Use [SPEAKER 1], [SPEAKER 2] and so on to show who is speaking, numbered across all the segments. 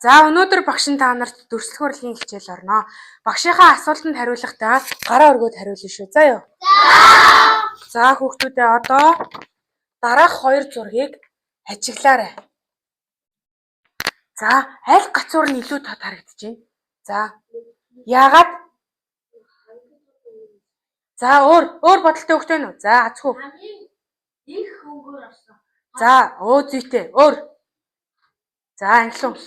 [SPEAKER 1] За, өнөөдөр багш нь та нарт дүрслэх урлагийн хичээл орно. Багшийнхаа асуултанд хариулахдаа гараа өргөөд хариулна шүү. За юу? За, хүүхдүүдээ, одоо дараах хоёр зургийг ажиглаарай. За, аль гацуур нь илүү тод харагдаж байна? За, яагаад? За, өөр өөр бодолтой хүүхдээ нүү? За, азгүй.
[SPEAKER 2] Хамгийн их өнгөөр орсон.
[SPEAKER 1] За, өө зүйтэй. Өөр. За, англиун.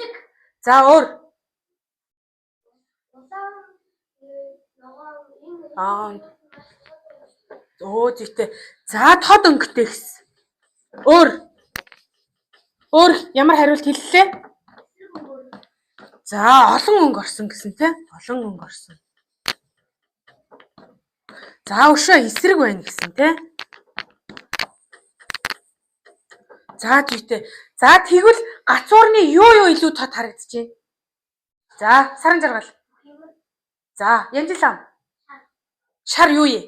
[SPEAKER 1] За, өөр.
[SPEAKER 2] Улаан, ногоон энэ.
[SPEAKER 1] Аа. Өө зүйтэй. За, тод өнгөтэй гэсэн. Өөр. Өөр ямар хариулт хэллээ? За, олон өнгө орсон гэсэн, тийм? Олон өнгө орсон. За, өшөө эсрэг байна гэсэн, тийм? За, зүйтэй. За, тэгвэл гацуурны юу юу илүү тод харагдаж байна? За, саран жаргал. За, янжилам. Шар юу юм?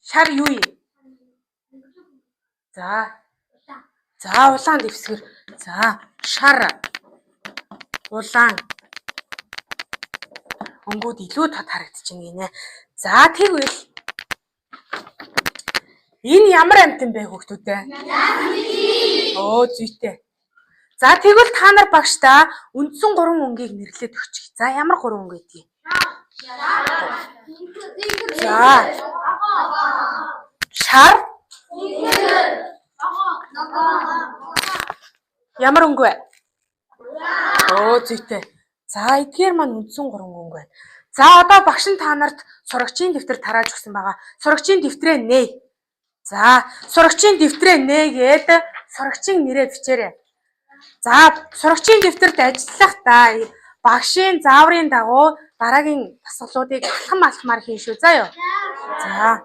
[SPEAKER 1] Шар юу юм? За. За, улаан дэвсгэр. За, шар улаан өнгүүд илүү тод харагдаж байна гинэ. За, тэгвэл энэ ямар амьтан бэ, хүүхдүүдээ? Өө зүйтэй. За, тэгвэл та нар багшдаа үндсэн гурван өнгийг нэрлээд өгчих. За, ямар гурван өнгө гэдгийг? За. Шар ямар өнгө вэ? Өө зүйтэй. За, эдгээр маань үндсэн гурван өнгө байна. За, одоо багш нь та нарт сурагчийн дэвтэр тарааж өгсөн байгаа. Сурагчийн дэвтрээ нээ. За, сурагчийн дэвтрээ нээгээд сурагчийн нэрээ бичээрэй. За, сурагчийн дэвтэрт ажиллахдаа багшийн зааврын дагуу дараагийн дасгалуудыг алхам алхмаар хийн шүү. За юу? За.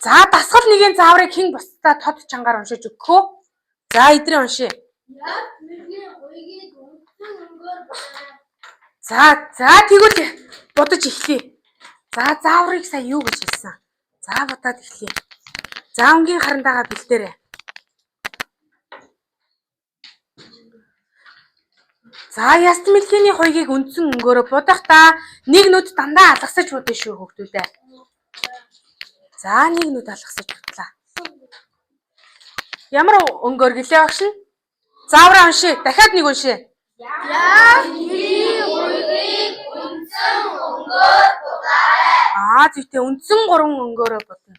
[SPEAKER 1] За, дасгал нэгийн зааврыг хэн бусдаа тод чангаар уншиж өгөх үү? За, эдрээ уншия.
[SPEAKER 2] Яг мөргийн уйгийг үндсэн өнгөөр будаарай.
[SPEAKER 1] За, за, тэгвэл будаж эхлэе. За, зааврыг сая юу гэж хэлсэн? За, будаад эхлэе. За, өнгийн харандаага бэлдээрэй. За, яст мэлхийний хуйгийг үндсэн өнгөөрөө будахдаа нэг нүд дандаа алгасаж будана шүү, хүүхдүүдээ. За, нэг нүд алгасаж будлаа. Ямар өнгөөр гэлээ, багш нь? Заавраа уншия. Дахиад нэг уншия.
[SPEAKER 2] Яг мөргийн уйгийг үндсэн өнгөөр будаарай.
[SPEAKER 1] Аа, зүйтэй, үндсэн гурван өнгөөрөө будна.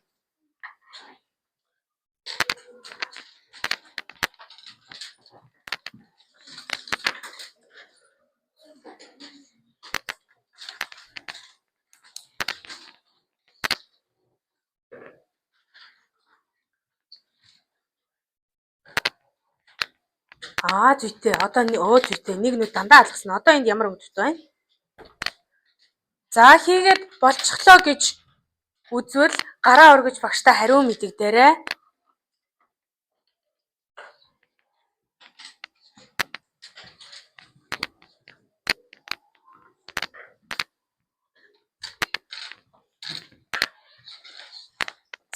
[SPEAKER 1] Аа, зүйтэй. Одоо өө зүйтэй, нэг нүд дандаа алгасна. Одоо энд ямар өнгөтэй байна? За, хийгээд болчихлоо гэж үзвэл гараа өргөж багштай хариу мэдэгдээрэй.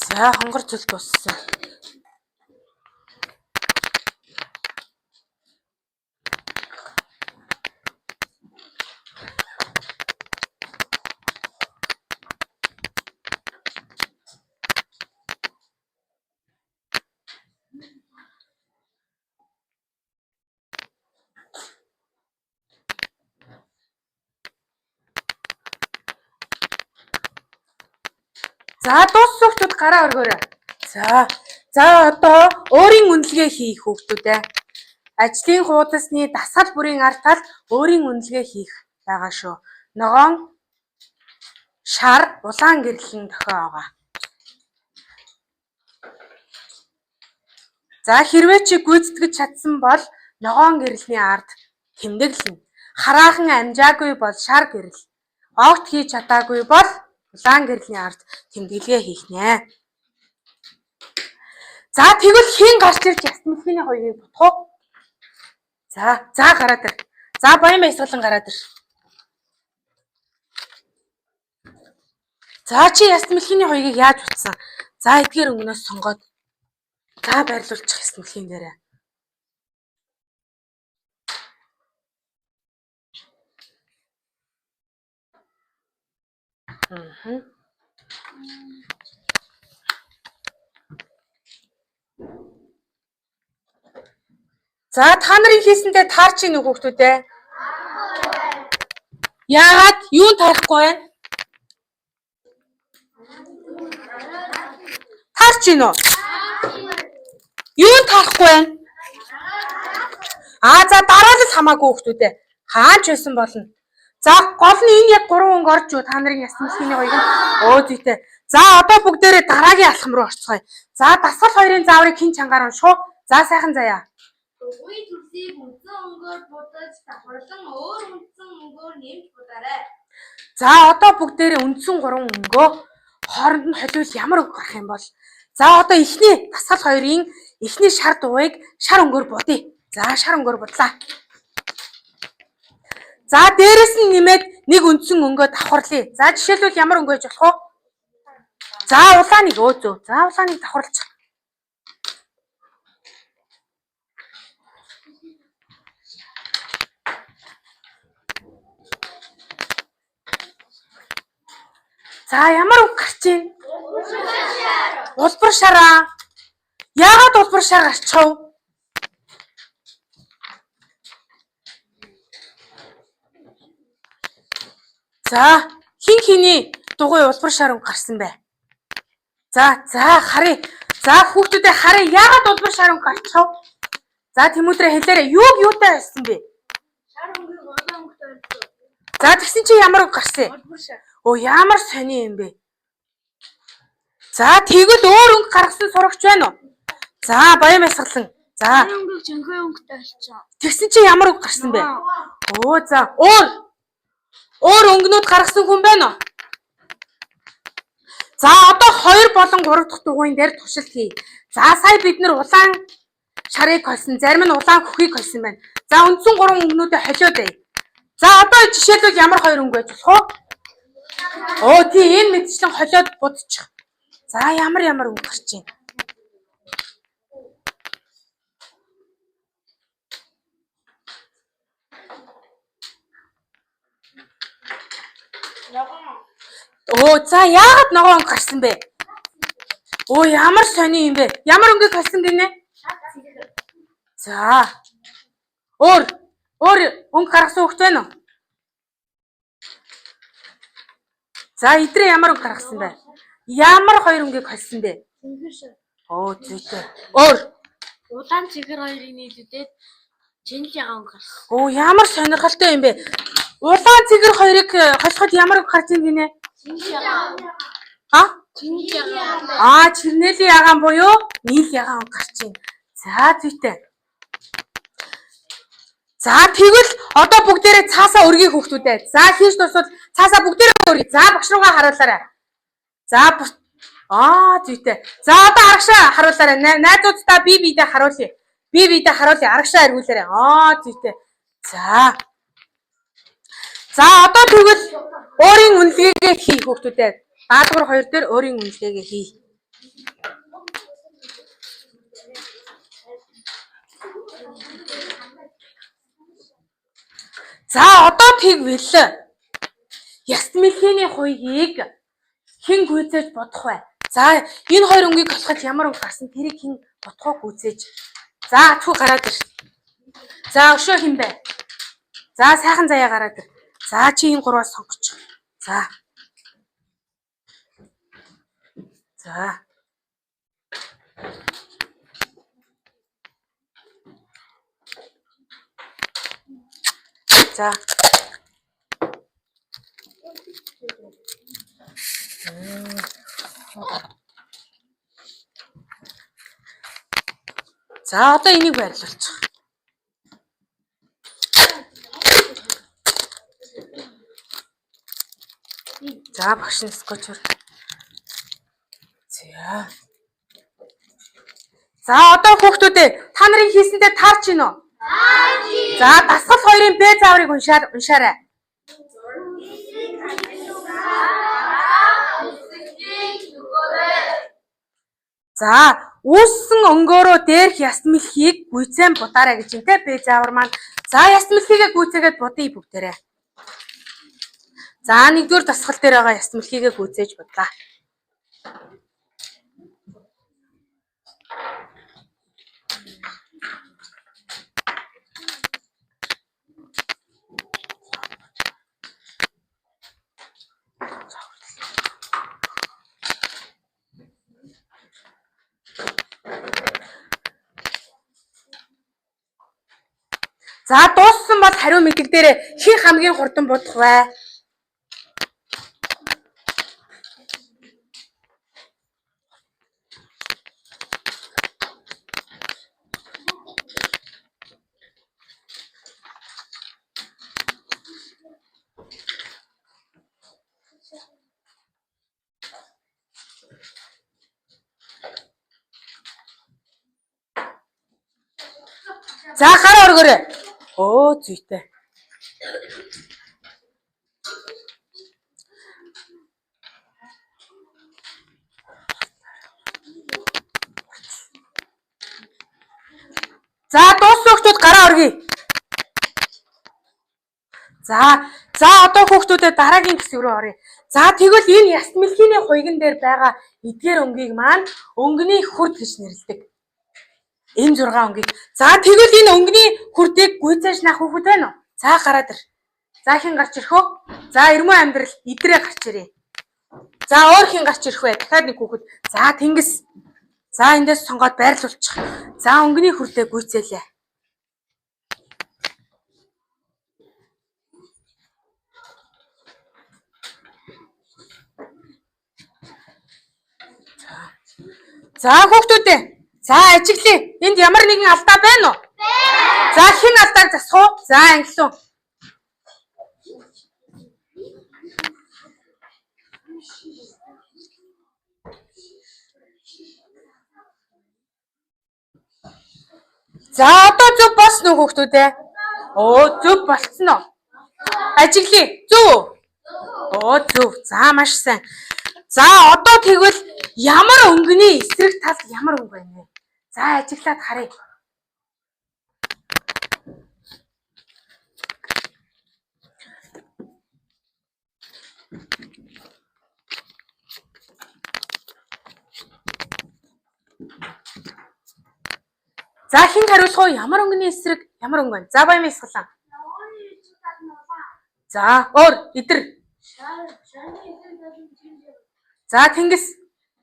[SPEAKER 1] За, хонгор цөл дууссан. За, дууссан хүүхдүүд гараа өргөөрэй. За. За, одоо өөрийн үнэлгээ хийх, хүүхдүүд ээ. Ажлын хуудасны дасгал бүрийн ард талд өөрийн үнэлгээ хийх байгаа шүү. Ногоон, шар, улаан гэрлэн дохио байгаа. За, хэрвээ чи гүйцэтгэж чадсан бол ногоон гэрлэний ард тэмдэглэнэ. Хараахан амжаагүй бол шар гэрэл. Огт хийж чадаагүй бол улаан гэрлэний ард тэмдэглэгээ хийх нэ. За, тэгвэл хэн гарч ирж яст мэлхийний хоёрыг будах уу? За, за, гараад ир. За, Баян баясгалан гараад ир. За, чи яст мэлхийний хоёрыг яаж будсан? За, эдгээр өнгөнөөс сонгоод за байрлуулчих яст мэлхийн дээрээ. Аа. За та нарын хийсэндээ таарч ийн үү хүүхдүүд ээ? Яагаад юунд таарахгүй байна? Таарч ийн үү? Юунд таарахгүй байна? Аа за дараалал хамаагүй хүүхдүүд ээ. Хаан ч байсан болно. За гол нь энэ яг гурван өнгө орж юу та нарын ясны мэлхийн хоёрыг өө зүйтэй. За одоо бүгдээрээ дараагийн алхам руу орцгоё. За дасгал хоёрын зааврыг хэн чангаар унших уу? За сайхан заяа.
[SPEAKER 2] Дугуй төрсийг үндсэн өнгөөр будаж давхарлан өөр үндсэн өнгөөр нэмж будаарай.
[SPEAKER 1] За одоо бүгдээрээ үндсэн гурван өнгөө хооронд нь холиул ямар өнгө гарах юм бол? За одоо эхний дасгал хоёрын эхний шар дугуйг шар өнгөөр будъя. За шар өнгөөр будлаа. За дээрэс нь нэмээд нэг үндсэн өнгөө давхарлая. За жишээлбэл ямар өнгө байж болох вэ? За улааныг өө зөө. За улааныг давхарлах. За ямар өнгө гарч ийн? Улбар шараа. Яагаад улбар шар гарчихав? За хин хиний дугуй улбар шар өнгө гарсан бэ? За за харъя. За хүүхдүүдээ харъя. Яагаад улбар шар өнгө гарчихав? За Тэмүдрээ хэлээрэй. Юуг юутай байсан бэ?
[SPEAKER 2] Шар өнгийг улаан өнгөтэй холилсон.
[SPEAKER 1] За тэгсэн чинь ямар өнгө гарсан юм?
[SPEAKER 2] Улбар шар.
[SPEAKER 1] Өө ямар сони юм бэ? За тэгвэл өөр өнгө гаргасан сурагч байна уу? За баян баясгалан. За
[SPEAKER 2] өнгийг жинхэнэ өнгөтэй холилсон.
[SPEAKER 1] тэгсэн чинь ямар өнгө гарсан бэ? Өө за өөр өөр өнгөнүүд гаргасан хүн байна уу? За одоо 2 болон 3 дахь дугуйн дээр туршилт хий. За сая бид нар улаан шарыг холсон, зарим нь улаан хөхийг холсон байна. За үндсэн гурван өнгөнүүдээ холиод бай. За одоо жишээлбэл ямар хоёр өнгө байж болох вэ? Оо тий энэ мэтчлэн холиод будчих. За ямар ямар өнгө гарч байна?
[SPEAKER 2] Ногоон.
[SPEAKER 1] Оо за яагаад ногоон өнгө гарсан бэ? Оо ямар сони юм бэ? Ямар өнгийг холсон гинэ?
[SPEAKER 2] Шар цэгэр.
[SPEAKER 1] За. Өөр өөр өнгө гаргасан хүүхэд байна уу? За идрээ ямар өнгө гаргасан бэ? Ямар хоёр өнгийг холсон бэ?
[SPEAKER 2] Цэгэр шар.
[SPEAKER 1] Оо зүйтэй. Өөр.
[SPEAKER 2] Улаан цэгэр хоёрыг нийлүүлээд жинл ягаан өнгө гарсан.
[SPEAKER 1] Оо ямар сонирхолтой юм бэ? Улаан цэгэр хоёрыг холиход ямар өнгө гарч ийн гинэ?
[SPEAKER 2] Жинл ягаан.
[SPEAKER 1] А?
[SPEAKER 2] Жинл ягаан.
[SPEAKER 1] Аа, чернелийн ягаан буюу нийл ягаан өнгө гарч ийн. За зүйтэй. За тэгвэл одоо бүгдээрээ цаасаа өргөе хүүхдүүдээ. За хийж тусвал цаасаа бүгдээрээ өргөе. За багш руугаа харуулаарай. За аа зүйтэй. За одоо арагшаа харуулаарай. Найзууддаа бие биедээ харуулъя. Бие биедээ харуулъя. Арагшаа эргүүлээрэй. Аа зүйтэй. За. За одоо тэгвэл өөрийн үнэлгээгээ хий хүүхдүүдээ. Даалгавар хоёр дээр өөрийн үнэлгээгээ хий. За одоо тэгвэл яст мэлхийний хуйгийг хэн гүйцээж бодох вэ? За энэ хоёр өнгийг олоход ямар өнгө гарсан тэрийг хэн бодох вэ гүйцээж. За түр гараад ир. За өшөө хэн бэ? За сайхан заяа гараад ир. За чи энэ гурваас сонгоч. За. За. За. За одоо энийг байрлуулчих. За багш нь скотчор. За. За одоо хүүхдүүдээ та нарын хийсэндээ таарч гин үү? За дасгал хоёрын Б зааврыг уншаарай. За үүссэн өнгөөрөө дээрх яс мэлхийг гүйцэн будаарай гэж юм те Б заавар маань. За яс мэлхийгээ гүйцээгээд будъя бүгдээрээ. За, нэгдүгээр дасгал дээр байгаа яс мэлхийгээ гүйцээж будлаа. За, дууссан бол хариу мэдлэг дээр хэн хамгийн хурдан будах вэ? За, гар өргөөрэй. Өө, зүйтэй. За, дууссан хүмүүс гараа өргөе. За, за одоо хүүхдүүдэд дараагийн хэсэг рүү оръё. За, тэгвэл энэ яс мэлхийний хуйган дээр байгаа эдгээр өнгийг маань өнгөний хүрд гэж нэрлэдэг. Энэ 6 өнгийг. За, тэгвэл энэ өнгөний хүрдийг гүйцээж нах хүүхэд байна уу? За, гараад ир. За, хэн гарч ирэх вэ? За, эрмүү амьдрал идрээ гарч ирээ. За, өөр хэн гарч ирэх вэ? Дахиад нэг хүүхэд. За, Тэнгис. За, эндээс сонгоод байрлуулчих. За, өнгөний хүрдээ гүйцээлээ. За, хүүхдүүдээ. За, ажиглая. Энд ямар нэгэн алдаа байна уу? За, хэн алдааг засах уу? За, англиу. За, одоо зөв болсон уу хүүхдүүдээ? Оо, зөв болцсон уу? Ажиглая. Зөв үү? Оо, зөв. За, маш сайн. За, одоо тэгвэл ямар өнгөний эсрэг талд ямар өнгө байна вэ? За, ажиглаад харъя. За, хэн хариулах вэ? Ямар өнгөний эсрэг ямар өнгө байна? За, баян эсгэлэн.
[SPEAKER 2] Ногооны эсрэг тал нь улаан.
[SPEAKER 1] За, өөр идэр.
[SPEAKER 2] Шар шарны эсрэг тал нь цэвэр.
[SPEAKER 1] За, Тэнгис.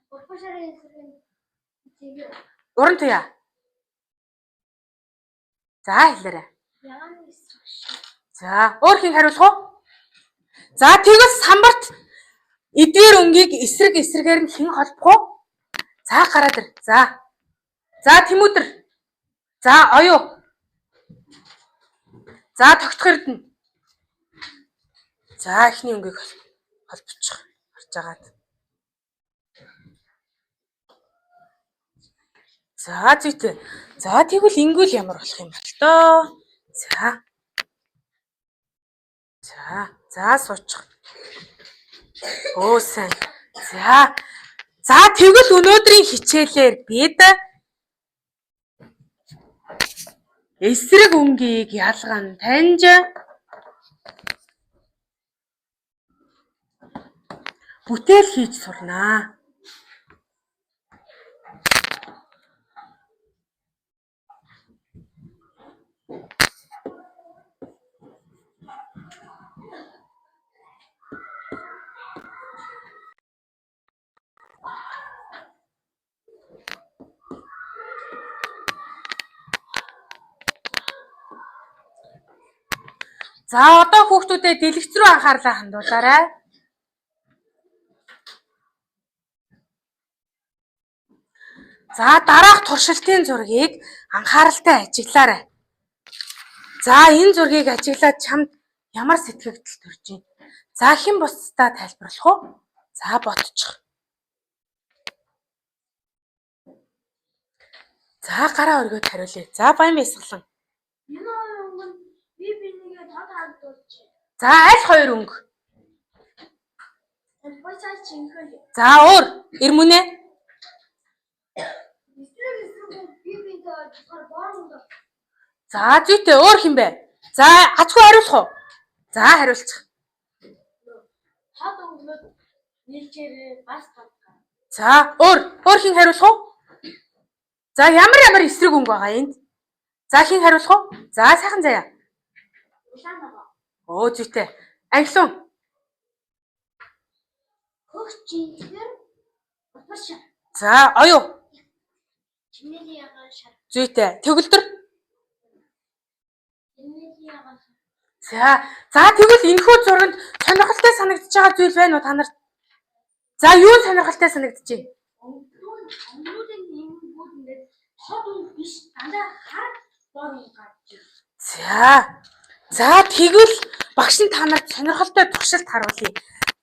[SPEAKER 2] Улбан шарын эсрэг нь цэвэр.
[SPEAKER 1] Уран туяа. За, хэлээрэй.
[SPEAKER 2] Ягааны эсрэг шиг.
[SPEAKER 1] За, өөр хэн хариулах вэ? За, тэгвэл самбарт эдгээр өнгийг эсрэг эсрэгээр нь хэн холбох вэ? За, гараад ир. За. За, Тэмүүдэр. За, оюу. За, тогтох эрдэнэ. За, эхний өнгийг холбочих. Харж агаад. За, зүйтэй. За, тэгвэл ингүүл ямар болох юм бол доо. За. За, за суучих. Өө сайн. За. За, тэгвэл өнөөдрийн хичээлээр бид эсрэг өнгийг ялган таньж бүтээл хийж сурнаа. За, одоо хүүхдүүдэд дэлгэц рүү анхаарлаа хандуулаарай. За, дараах туршилтын зургийг анхааралтай ажиглаарай. За, энэ зургийг ажиглаад чамд ямар сэтгэгдэл төрж байна? За, хэн бусдаа тайлбарлах вэ? За, бодчих. За, гараа өргөөд хариулъя. За, баян баясгалан.
[SPEAKER 2] Энэ хоёр өнгө нь бие биенийгээ тод харагдуулжээ.
[SPEAKER 1] За, аль хоёр өнгө?
[SPEAKER 2] Улбан шар чинхэл.
[SPEAKER 1] За, өөр Эрмүнэ.
[SPEAKER 2] Эсрэг эсрэг өнгө бие биентэй ойртохоор бор өнгө.
[SPEAKER 1] За, зүйтэй өөр хэн бэ? За, гацгүй хариулах уу? За, хариулчих.
[SPEAKER 2] Тод өнгөнүүд нийлжээрээ бас тод гарна.
[SPEAKER 1] За, өөр өөр хэн хариулах вэ? За, ямар ямар эсрэг өнгө байгаа энд? За, хэн хариулах вэ? За, сайхан заяа.
[SPEAKER 2] Улаан ногоо.
[SPEAKER 1] Өө зүйтэй. Анхлун.
[SPEAKER 2] Хөх жинхэр утмар шар.
[SPEAKER 1] За, оюу.
[SPEAKER 2] Чинээлийн ягаан шар.
[SPEAKER 1] Зүйтэй. Төгөлдөр.
[SPEAKER 2] Чинээлийн ягаан шар.
[SPEAKER 1] За, за тэгвэл энэхүү зурагт сонирхолтой санагдаж байгаа зүйл байна уу та нарт? За, юу сонирхолтой санагдаж байна?
[SPEAKER 2] Өнгөнүүд өнгөнүүдийн нэмгүүд ингээд тод өнгө биш дандаа хар бор өнгө гарч ирнэ.
[SPEAKER 1] За. За тэгвэл багш нь та нарт сонирхолтой туршилт харуулъя.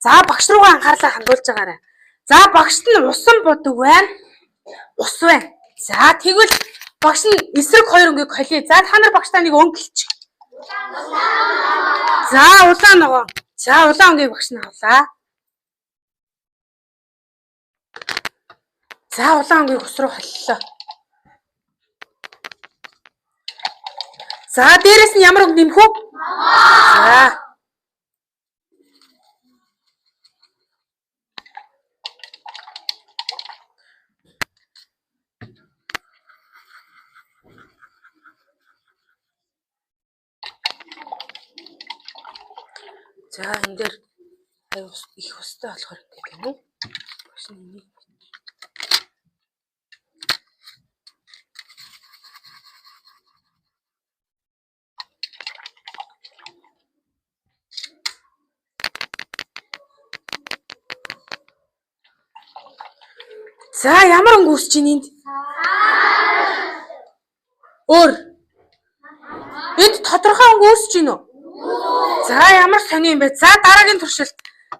[SPEAKER 1] За багш руугаа анхаарлаа хандуулж байгаарай. За багшд нь усан будаг байна. Ус байна. За тэгвэл багш нь эсрэг хоёр өнгийг холиё. За та нар багштаа нэг өнгөлч. За улаан ногоон. За улаан өнгийг багш нь авлаа. За улаан өнгийг ус руу холлоо. За дээрэс нь ямар өнгө нэмэх вэ? За. За энэ дээр аюу их устай болохоор ингэ юм уу? Багш нь энийг За ямар өнгө үсэж байна энд? Өөр. Энд тодорхой өнгө үүсэж байна уу? За ямар сони юм бэ? За дараагийн туршилт.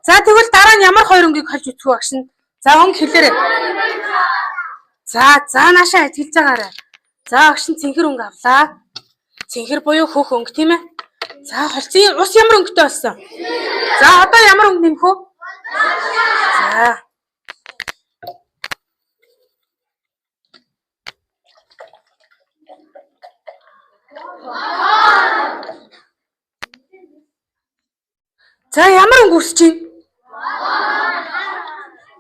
[SPEAKER 1] За тэгвэл дараа нь ямар хоёр өнгийг холж үзэх вэ багш нь? За өнгө хэлээрэй. За за наашаа ажиглаж байгаарай. За багш нь цэнхэр өнгө авлаа. Цэнхэр буюу хөх өнгө тийм ээ? За холцсон ус ямар өнгөтэй болсон? За одоо ямар өнгө нэмэх вэ? За. За ямар өнгө үсэж байна?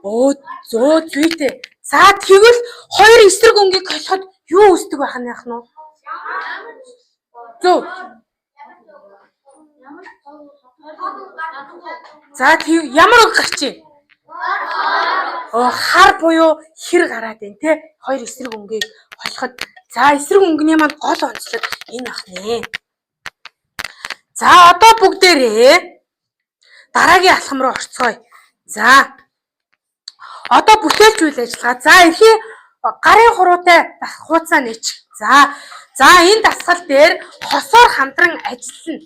[SPEAKER 1] Оо зөө зүйтэй. За тэгвэл хоёр эсрэг өнгийг холиход юу үүсдэг байх нь яах нь вэ? Зөв.
[SPEAKER 2] Ямар тод өнгө
[SPEAKER 1] За тэг ямар өнгө гарч ийн? Оо хар буюу хэр гараад байна те. Хоёр эсрэг өнгийг холиход за эсрэг өнгөний маань гол онцлог энэ ах нэ. За одоо бүгдээрээ дараагийн алхам руу орцгоё. За одоо бүтээлч үйл ажиллагаа. За эрхийн гарын хуруутай хууцаа нээч. За за энэ дасгал дээр хосоор хамтран ажиллана.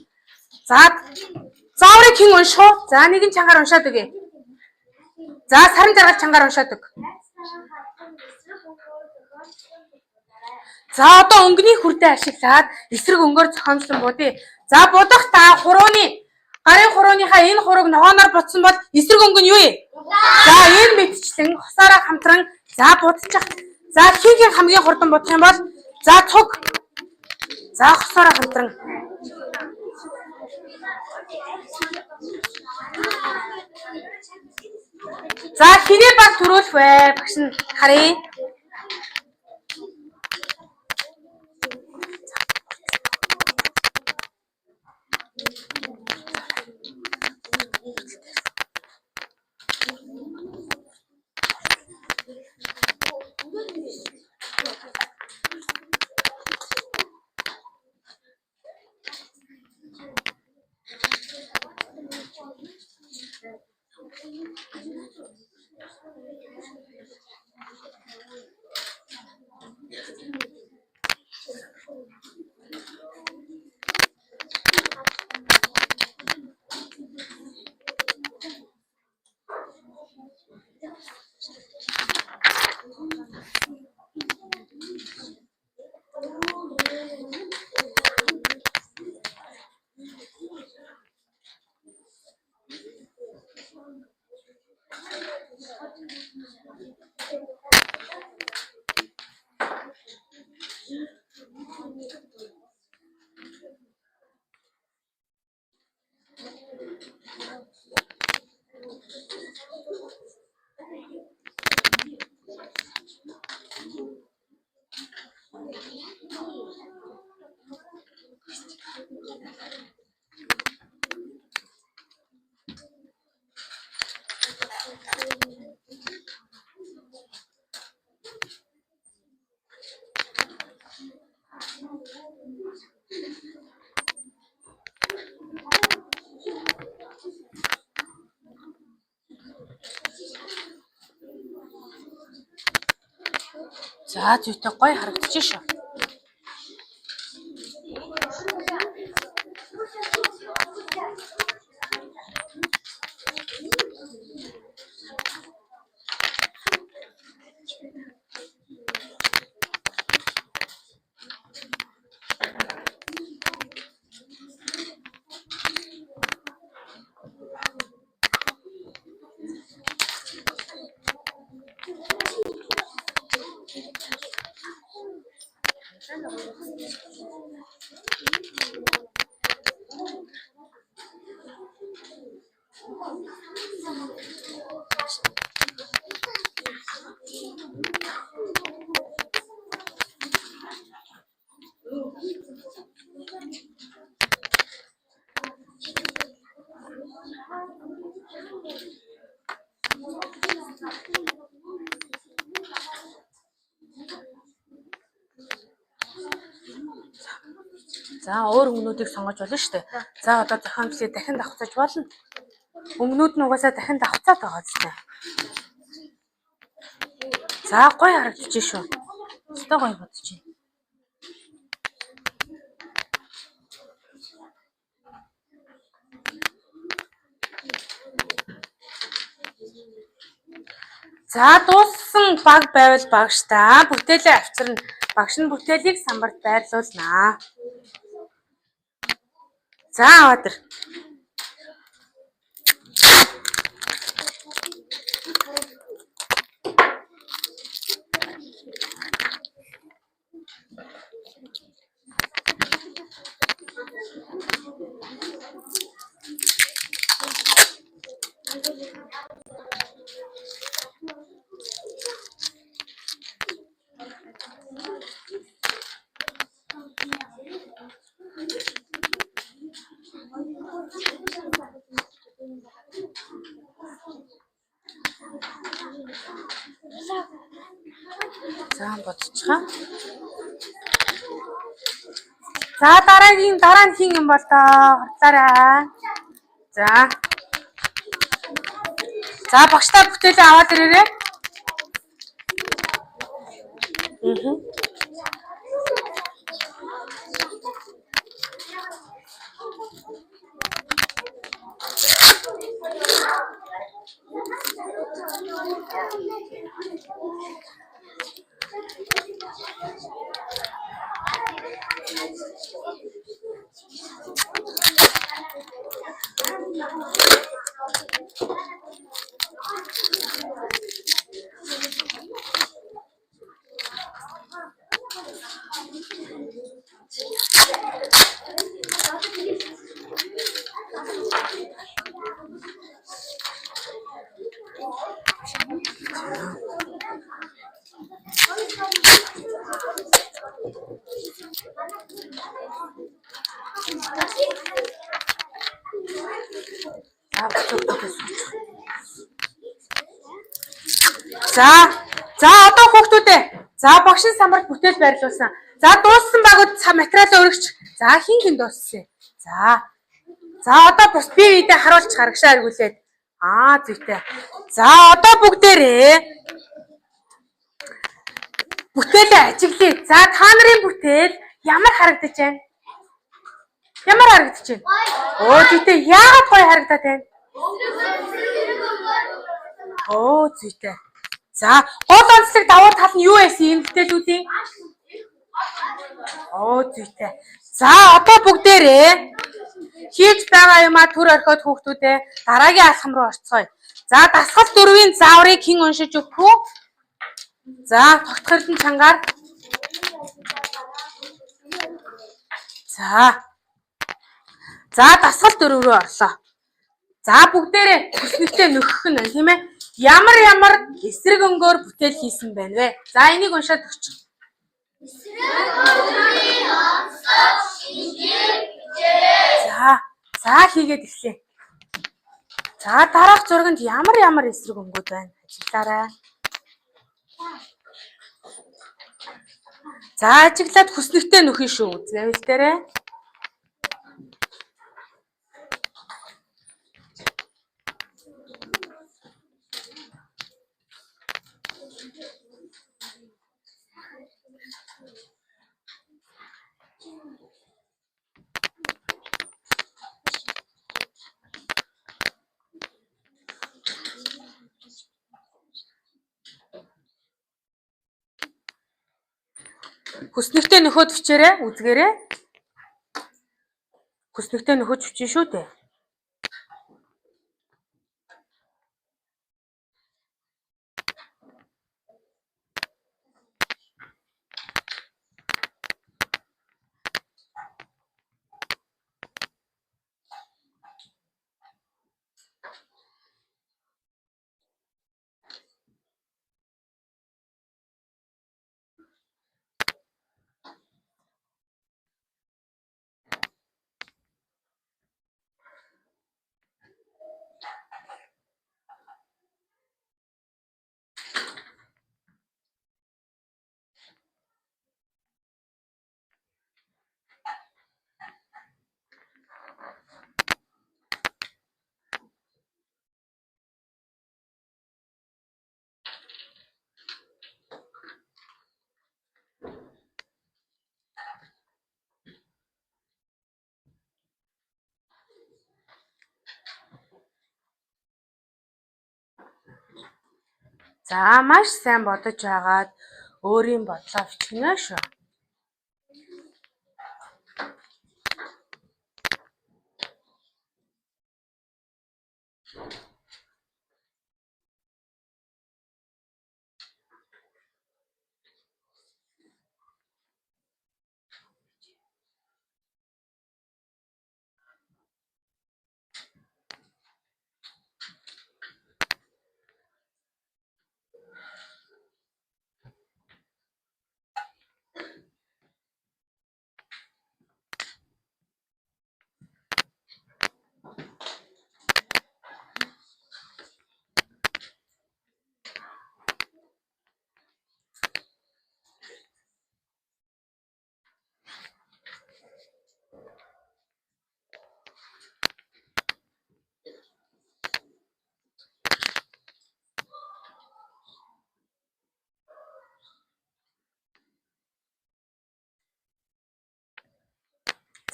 [SPEAKER 1] За зааврыг хэн унших вэ? За нэгэн чангаар уншаад өгье. За саран жаргал чангаар уншаад өг. За одоо өнгөний хүрдээ ашиглаад эсрэг өнгөөр зохиомжлон будъя. За будах та хурууны гарын хурууныхаа энэ хурууг ногооноор будсан бол эсрэг өнгө нь юу юм? За энэ мэтчлэн хосоороо хамтран за будчих. За хин хин хамгийн хурдан будах юм бол за цуг. За хосоороо хамтран. За хинээ баг төрүүлэх вэ? Багш нь харъя. За зүйтэй гоё харагдчих шүү. За өөр өнгөнүүдийг сонгож болно шүү дээ. За одоо зохион бичлэгийг дахин давхцаж болно. Өнгөнүүд нь угаасаа дахин давхцаад байгаа зү. За гоё харагдчих шүү. Өстой гоё бодож байна. За дууссан баг байвал багштай бүтээлээ авчирна. Багш нь бүтээлийг самбарт байрлуулнаа. За аваад ир. За бодчихоо. За дараагийн дараа нь хин юм бол доо хурдлаарай. За. За багштай бүтээлээ аваад ирээрэй. За за одоо хүүхдүүдээ за багш нь самбарт бүтээл байрлуулсан. За дууссан багууд материалаа өргөч. За хин хин дууссан. За. За одоо бус бие биедээ харуулж гаргашаа эргүүлээд. Аа зүйтэй. За одоо бүгдээрээ бүтээлээ ажиглая. За та нарын бүтээл ямар харагдаж байна? Ямар харагдаж байна? Өө зүйтэй яагаад гоё харагдаад байна? Өө зүйтэй. За гол онцлог давуу тал нь юу байсан энэ бүтээлүүдийн? Өө зүйтэй. За одоо бүгдээрээ хийж байгаа юмаа төр орхиод хүүхдүүдээ дараагийн алхам руу орцгоё. За дасгал 4-ийн зааврыг хэн уншиж өгөх вэ? За тогтох эрдэнэ чангаар. За. За дасгал 4 рүү орлоо. За бүгдээрээ хүснэгтээ нөхөх нь тийм ээ. Ямар ямар эсрэг өнгөөр бүтээл хийсэн байна вэ? За энийг уншаад өгч.
[SPEAKER 2] Эсрэг өнгөний онцлог шинжээр бичээрэй.
[SPEAKER 1] За, за хийгээд эхлэе. За дараах зурганд ямар ямар эсрэг өнгүүд байна? Ажиглаарай. За ажиглаад хүснэгтээ нөхөн шүү. Зэвэл дээрээ. Хүснэгтээ нөхөд бичээрэй, үзгээрэй. Хүснэгтээ нөхөж бичнэ шүү дээ. За маш сайн бодож байгаад өөрийн бодлоо бичгэнэ шүү.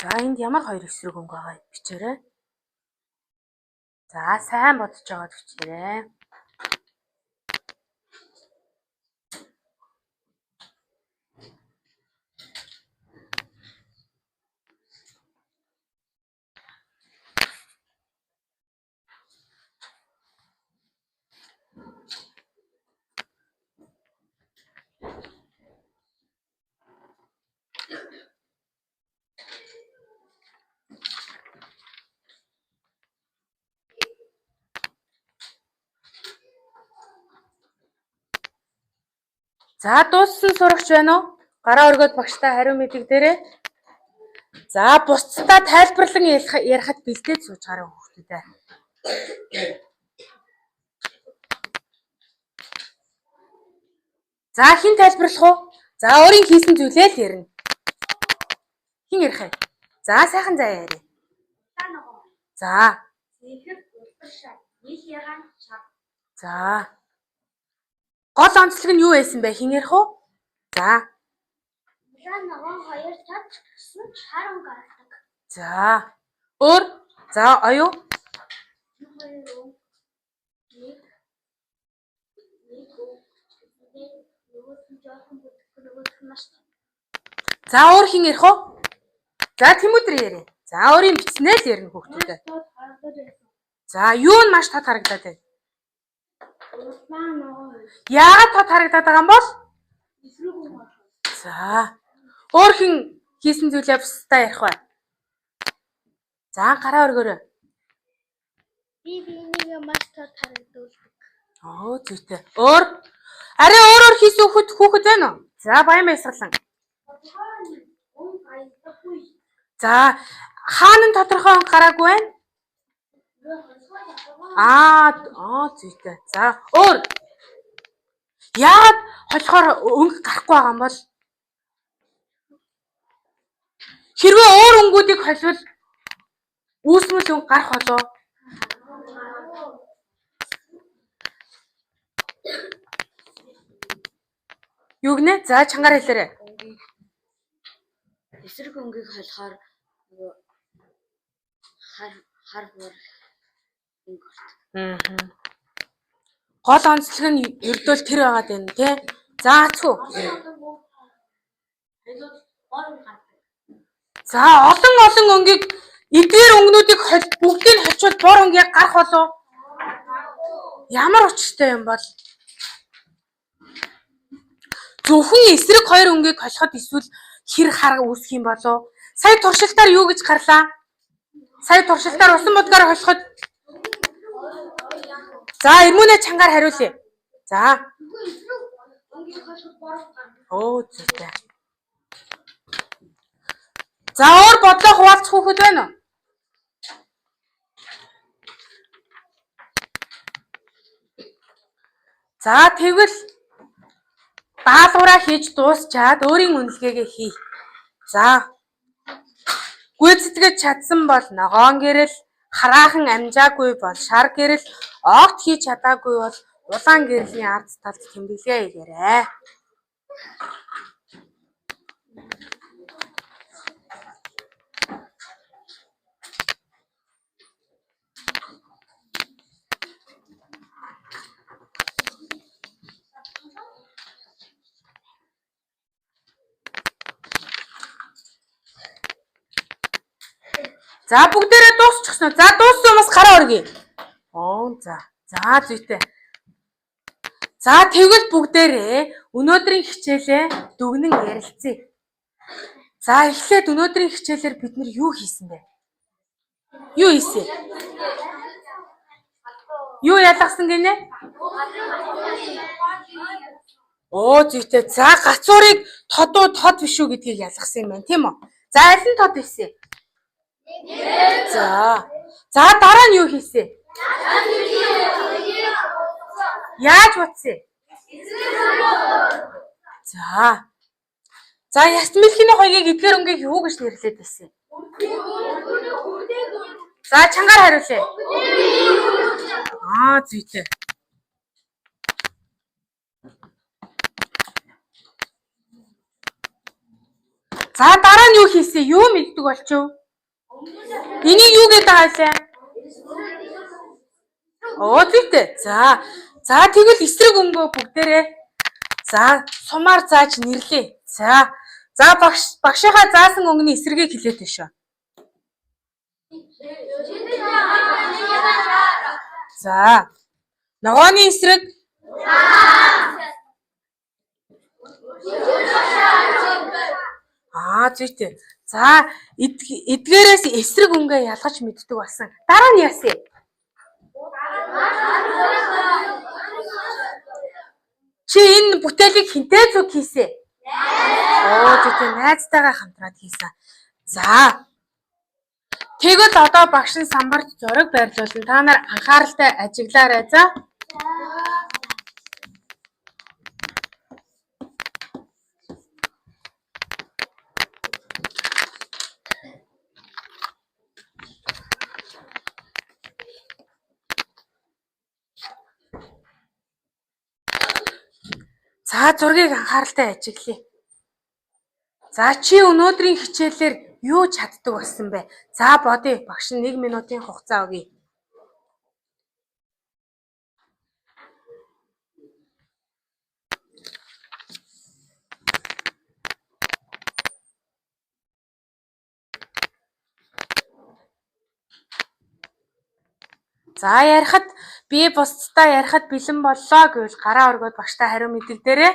[SPEAKER 1] За энд ямар хоёр эсрэг өнгө байгаа бичээрэй. За сайн бодож байгаад бичээрэй. За дууссан сурагч байна уу? Гараа өргөөд багштай хариу мэдэгдээрэй. За бусдаа тайлбарлан ярихад бэлдээд сууж гараа хүүхдүүдээ. За хэн тайлбарлах вэ? За өөрийн хийсэн зүйлээ л ярина. Хэн ярих вэ? За сайхан заа яриа. За. За. Гол онцлог нь юу байсан бэ? Хэн ярих вэ? За.
[SPEAKER 2] Улаан ногоон хоёр тод гэсэн ч хар өнгө гаргадаг.
[SPEAKER 1] За. Өөр? За оюу.
[SPEAKER 2] Энэ хоёр өнгө нэг нэг өнгө нөгөөх нь жоохон бүтгэх нөгөөх нь маш
[SPEAKER 1] За өөр хэн ярих вэ? За Тэмүүдэр яриа. За өөрийн бичснээ л ярина хүүхдүүдээ.
[SPEAKER 2] тод харагдаад байсан.
[SPEAKER 1] За юу нь маш тод харагдаад байна?
[SPEAKER 2] Улаан ногоон хоёр
[SPEAKER 1] Яагаад тод харагдаад байгаа юм бол?
[SPEAKER 2] эсрэг өнгө гаргадаг.
[SPEAKER 1] За. Өөр хэн хийсэн зүйлээ бусдаа ярих вэ? За гараа өргөөрэй.
[SPEAKER 2] Би биенийгээ маш тод харагдуулдаг.
[SPEAKER 1] Оо зүйтэй. Өөр арай өөрөөр хийсэн хүүхэд байна уу? За баян баясгалан.
[SPEAKER 2] Тодорхой өнгө аялдаггүй.
[SPEAKER 1] За хаана нь тодорхой өнгө гараагүй байна? Аа зүйтэй. За өөр. Яагаад холихоор өнгө гарахгүй байгаа юм бол? Хэрвээ өөр өнгүүдийг холивол үүсмэл өнгө гарах болов уу? Юу гинэ? За чангаар хэлээрэй.
[SPEAKER 2] Өнгийг эсрэг өнгийг холихоор нөгөө хар хар хуур өнгө гардаг.
[SPEAKER 1] Гол онцлог нь ердөөл тэр байгаад байна тий. За ацгүй.
[SPEAKER 2] Холиод бор гардаг.
[SPEAKER 1] За, олон олон өнгийг эдгээр өнгөнүүдийг бүгдийг нь холчвол бор өнгө яг гарах болов? Ямар учиртай юм бол? Зөвхөн эсрэг хоёр өнгийг холиход эсвэл хэр хар үүсэх юм болов? Сая туршилтаар юу гэж гарлаа? Сая туршилтаар усан будгаар холиход. За, Эрмүнэ чангаар хариулъя. За.
[SPEAKER 2] Эсрэг өнгийг холиход бор гардаг.
[SPEAKER 1] Өө зүйтэй. За, өөр бодлоо хуваалцах хүүхэд байна уу? За, тэгвэл даалгавраа хийж дуусчаад өөрийн үнэлгээгээ хий. За, гүйцэтгэж чадсан бол ногоон гэрэл, хараахан амжаагүй бол шар гэрэл, огт хийж чадаагүй бол улаан гэрлийн ард талд тэмдэглэгээ хийгээрэй. За, бүгдээрээ дуусчихсан уу? За, дууссан хүмүүс гараа өргөе. Оо, за. За, зүйтэй. За, тэгвэл бүгдээрээ өнөөдрийн хичээлээ дүгнэн ярилцъя. За, эхлээд өнөөдрийн хичээлээр бид нар юу хийсэн бэ? Юу хийсэн? Юу ялгасан гинэ? Оо, зүйтэй. За, гацуурыг тод уу тод биш үү гэдгийг ялгасан юм байна, тийм үү? За, аль нь тод байсан? За. За, дараа нь юу хийсэн? Яаж утсан? За. За, Ясмэлхийн хоёрыг эдгээр өнгийг юу гэж нэрлээд байсан? За, чангаар хариулъя. Аа, зүйтэй. За, дараа нь юу хийсэн? Юу мэддэг болчихов? Энийг юу гэдэг байгаа вэ? Оо, зүйтэй. За. За, тэгвэл эсрэг өнгөө бүгдээрээ за сумаар зааж нэрлэе. За. За, багшийнхаа заасан өнгөний эсрэгийг хэлээд байна шүү. За. Ногооны эсрэг. Аа, зүйтэй. За, эдгээрээс эсрэг өнгөө ялгаж мэддэг болсон. Дараа нь яасан юм? Чи энэ бүтээлийг хэнтэй зүг хийсэн? Оо, зүйтэй, найзтайгаа хамтраад хийсэн. За. Тэгвэл одоо багш нь самбарт зураг байрлуулна. Та нар анхааралтай ажиглаарай, за. За, зургийг анхааралтай ажиглая. За, чи өнөөдрийн хичээлээр юу чаддаг болсон бэ? За, бодъё. Багш нь 1 минутын хугацаа өгье. За, ярихад би бусдаа ярихад бэлэн боллоо гэвэл гараа өргөөд багштай хариу мэдэгдээрэй.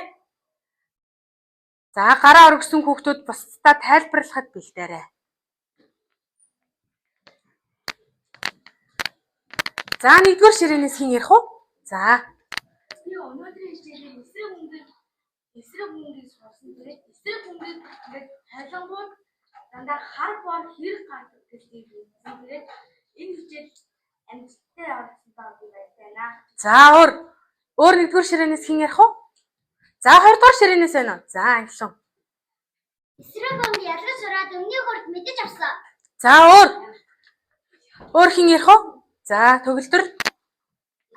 [SPEAKER 1] За, гараа өргөсөн хүүхдүүд бусдаа тайлбарлахад бэлдээрэй. За, нэгдүгээр ширээнээс хэн ярих вэ? За.
[SPEAKER 2] Би өнөөдрийн хичээлээр эсрэг өнгийг сурсан дээрээ эсрэг өнгийг ингээд холонгууд дандаа хар бор хэрэг гардаг гэдгийг үзсэн дээрээ энэ хичээл амжилттай явагдсан ба би байна.
[SPEAKER 1] За, өөр нэгдүгээр ширээнээс хэн ярих вэ? За, хоёрдугаар ширээнээс байна уу? За, англиан.
[SPEAKER 2] Эсрэг өнг ялгаж сураад өмнөний хурд мэдэж авсан.
[SPEAKER 1] За, өөр хэн ярих вэ? За, төгөлдөр.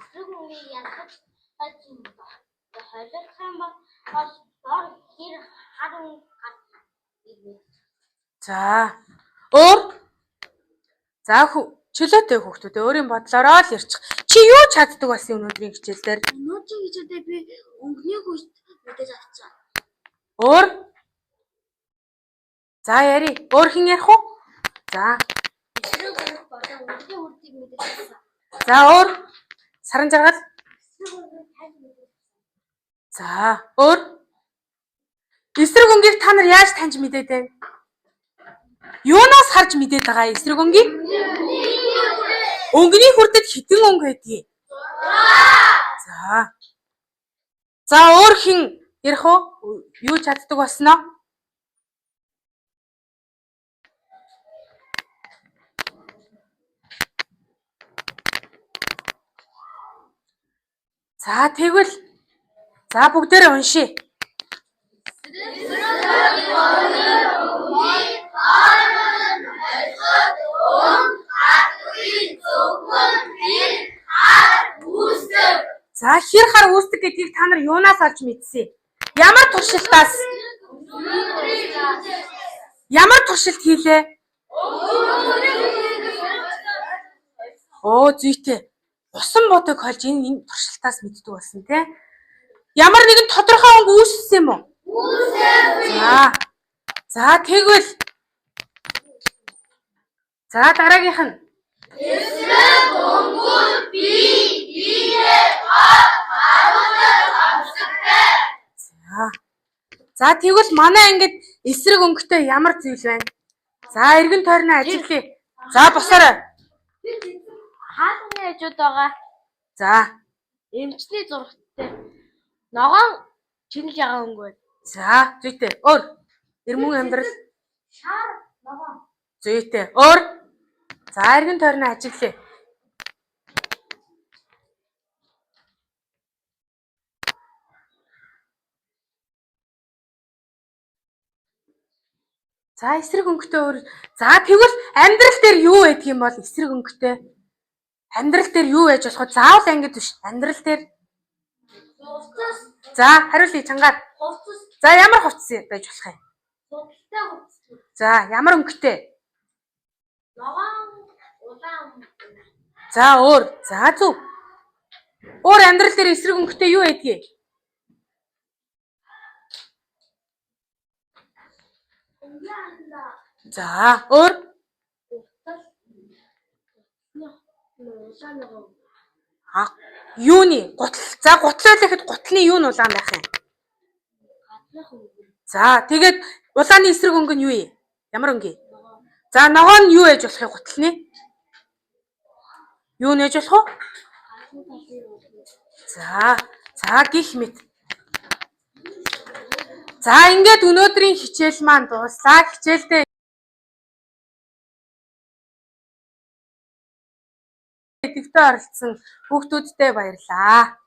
[SPEAKER 2] Эсрэг өнгийг ялгаж холих юм бол бор хэр хар өнг гардаг.
[SPEAKER 1] За, өөр. За, чөлөөтэй хүүхдүүд өөрийн бодлороо л ярьчих. Чи юу чаддаг болсон өнөөдрийн хичээл дээр?
[SPEAKER 2] Өнөөдрийн хичээлдээ би өнгөний хүч мэдэж авсан.
[SPEAKER 1] Өөр. За яри. Өөр хэн ярих уу? За.
[SPEAKER 2] Эсрэг өнгө болон өнгөний үрдийг мэдэж авсан.
[SPEAKER 1] За өөр. Саран жаргал.
[SPEAKER 2] Эсрэг өнгийг таньж мэдэж
[SPEAKER 1] За өөр. Эсрэг өнгийг та нар яаж таньж мэдээд байна? Юунаас харж мэдээд байгаа эсрэг өнгийг? Өнгөний хүрдэд хэдэн өнгө байдгийг? За. За өөр хэн ярих уу? Юу чаддаг болсноо? За тэгвэл за бүгдээрээ уншъя. За хэр хар үүсдэг гэдгийг та нар юунаас олж мэдсэн? Ямар туршилтаас? Ямар туршилт хийлээ? Оо зүйтэй. Усан будаг холж энэ туршилтаас мэддэг болсон тий. Ямар нэгэн тодорхой өнгө үүссэн юм уу? За. За тэгвэл за дараагийнх нь За. За тэгвэл манай ангид эсрэг өнгөтэй ямар зүйл байна? За эргэн тойрноо ажиглая. За босоорой.
[SPEAKER 2] Хаалганы хажууд байгаа
[SPEAKER 1] За.
[SPEAKER 2] эмчний зурагтай ногоон чинэл ягаан өнгө байна.
[SPEAKER 1] За зүйтэй. Өөр. Эрмэн амьдрал
[SPEAKER 2] Шар ногоон.
[SPEAKER 1] зүйтэй. Өөр. За эргэн тойрноо ажиглая. За эсрэг өнгөтэй өөр. За тэгвэл амьдрал дээр юу байдаг юм бол эсрэг өнгөтэй? Амьдрал дээр юу байж болох вэ? Заавал ангид биш. Амьдрал дээр.
[SPEAKER 2] Хувцас,
[SPEAKER 1] За хариулъя чангаар.
[SPEAKER 2] хувцас,
[SPEAKER 1] За ямар хувцас байж болох юм?
[SPEAKER 2] худалтай хувцас.
[SPEAKER 1] За ямар өнгөтэй?
[SPEAKER 2] Ногоон улаан.
[SPEAKER 1] За өөр. За зөв. Өөр амьдрал дээр эсрэг өнгөтэй юу байдгийг?
[SPEAKER 2] Өнгийн анда
[SPEAKER 1] За өөр.
[SPEAKER 2] утал улаан ногоон.
[SPEAKER 1] А юуны гутал. За гутал байлаа гэхэд гутлын юу нь улаан байх юм?
[SPEAKER 2] Гаднах өнгө.
[SPEAKER 1] За тэгээд улааны эсрэг өнгө нь юу юм? Ямар өнгө юм? За ногоон нь юу ээж болох юм гутлын? Юу нээж болох вэ?
[SPEAKER 2] Гадны талын өнгө.
[SPEAKER 1] За за гих мэт. За ингээд өнөөдрийн хичээл маань дууслаа. Хичээлдээ идэвхтэй оролцсон хүүхдүүдтэй баярлалаа.